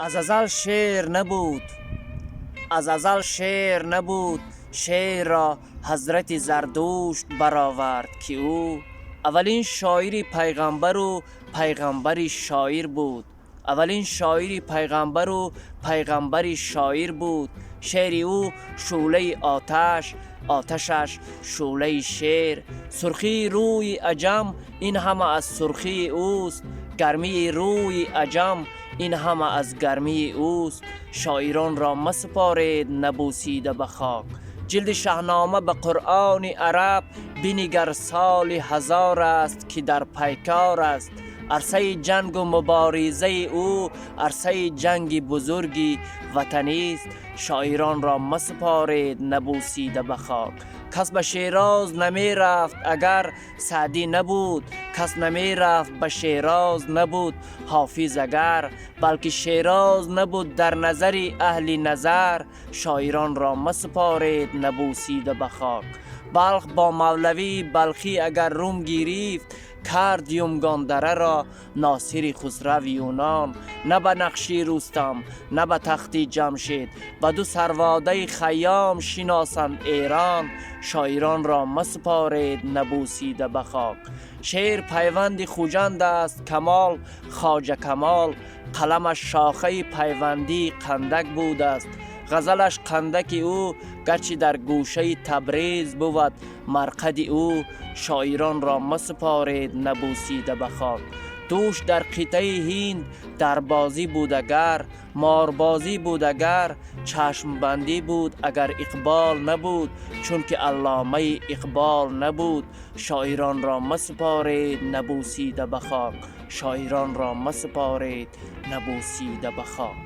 Аз азал шеър набуд, аз азал шеър набуд. Шеърро ҳазрати Зардушт баровард, ки ӯ аввалин шоири пайғамбару пайғамбари шоир буд. Аввалин шоири пайғамбару пайғамбари шоир буд. Шеъри ӯ шӯълаи оташ, оташаш шӯълаи шеър. Сурхии рӯи аҷам ин ҳама аз сурхии ӯст, гармии рӯи аҷам ин ҳама аз гармии ӯст. Шоиронро масупоред набӯсида ба хок. Ҷилди Шаҳнома ба Қуръони араб бинигар, соли ҳазор аст, ки дар пайкор аст. Арсаи ҷангу муборизаи ӯ арсаи ҷанги бузурги ватанист. Шоиронро масупоред набӯсида ба хок. Кас ба Шероз намерафт, агар Саъдӣ набуд. Кас намерафт ба Шероз, набуд Ҳофиз агар, балки Шероз набуд дар назари аҳли назар. Шоиронро масупоред набӯсида ба хок. Балх бо Мавлавии Балхӣ агар Рум гирифт, кард Юмгондараро Носири Хусрав Юнон. На ба нақши Рустам, на ба тахти Ҷамшед, ба ду сарводаи Хайём шиносанд Эрон. Шоиронро масупоред набӯсида ба хок. Шеър пайванди Хуҷанд аст, Камол Хоҷа Камол қаламаш шохаи пайвандии қандак будааст. Ғазалаш қандаки ӯ, гарчи дар гӯшаи Табрез бувад марқади ӯ. Шоиронро масупоред набӯсида ба хок. Дӯш дар қитъаи Ҳинд дарбозӣ буд агар, морбозӣ буд агар, чашмбандӣ буд агар Иқбол набуд, чунки алломаи Иқбол набуд. Шоиронро масупоред набӯсида ба хок. Шоиронро масупоред набӯсида ба хок.